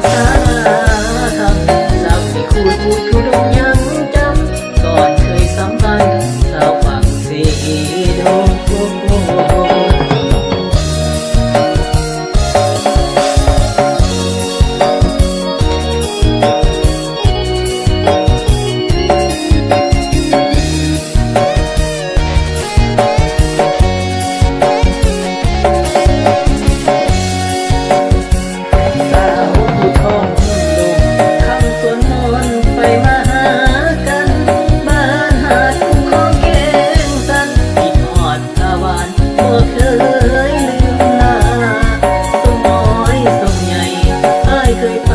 ສາລາຄຳ ສັບທີ່ຄູດອູດຄູດົງຍັງຈຳ ກ່ອນເຄີຍສຳພັນ ຊາວຝັ່ງເສດົງ. ສາວຜູ້ທອງຮຸ່ນລົງ ຄຳສວນມອນໄປມາຫາກັນ ບ້ານຫາດຄຸ້ມຄອງແກ້ງສັນ ຄິດຮອດສາວານ ບໍ່ເຄີຍລືມລາ ຊົງນ້ອຍຊົງໃຫຍ່ ອ້າຍເຄີຍໄປ